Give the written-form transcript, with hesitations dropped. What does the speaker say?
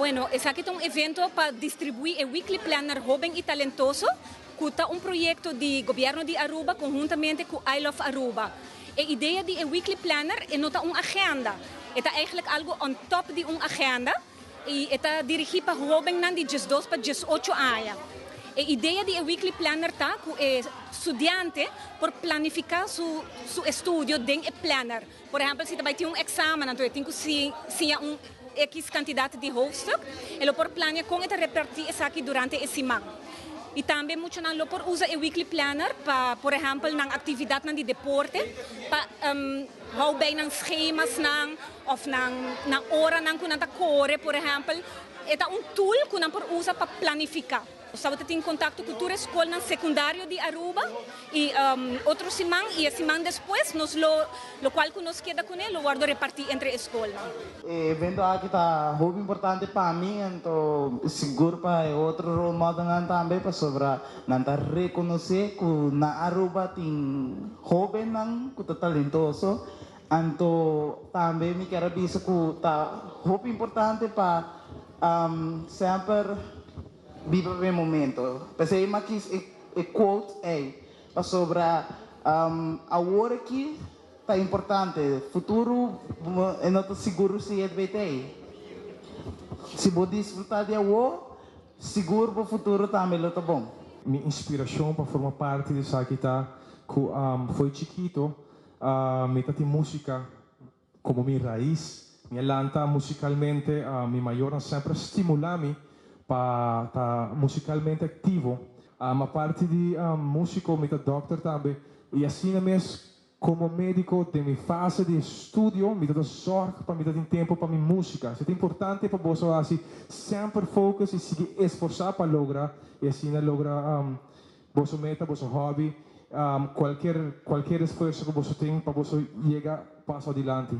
Bueno, esaki ta un evento pa distribui e Weekly Planner Hoben y Talentoso, cu ta un proyecto di Gobierno di Aruba conhuntamente cu I Love Aruba. E idea di e Weekly Planner e no ta un agenda, e ta eigenlijk algo on top di un agenda y e ta dirigi pa hobennan di 12 pa 18 aña. E idea di e Weekly Planner ta cu e studiante por planifica su estudio den e planner. Por ehempel, si bay tin un examen, anto e tin cu siña un X cantidad di hoofdstuk, e lo por planea con e ta reparti esaki durante e siman. Y tambe muchanan lo por usa e Weekly Planner pa, por ehempel, nan actividadnan di deporte, pa hou bij nan schema's nan, of nan oranan cu nan ta core, por ehempel. E ta un tool cu nan por usa pa planifica. Nos tin contacto cu tur scolnan secundario di Aruba y otro siman y e siman despues nos lo cual cu nos keda cu ne lo wordo reparti entre scolnan. E evento aki ta hopi importante pa mi, anto sigur pa otro role model tambe, pasobra nan ta reconoce cu na Aruba tin hobennan cu ta talentoso, anto tambe mi kier bisa cu ta hopi importante pa semper biba e momento. Pesey mi a kies e quote ey pasobra awor aki ta importante, futuro e no ta sigur si e ta. Si bo disfruta di awor, sigur e futuro tambe lo ta bon. Mi inspiracion pa forma parti di esaki ta cu for di chikito, mi tabatin musica como mi rais, mi a lanta musicalmente, mi mayornan semper a stimula mi pa ta musicalmente activo. Aparte di musico, mi ta doctor tambe y asina mes como medico den mi fase di estudio, mi ta zorg pa mi tin tempo pa mi musica. Esey ta importante pa bo asina semper focus y sigui esforsa pa logra y asina logra bo meta, bo hobby, cualkier esfuerso cu bo tin pa bo yega paso adelante.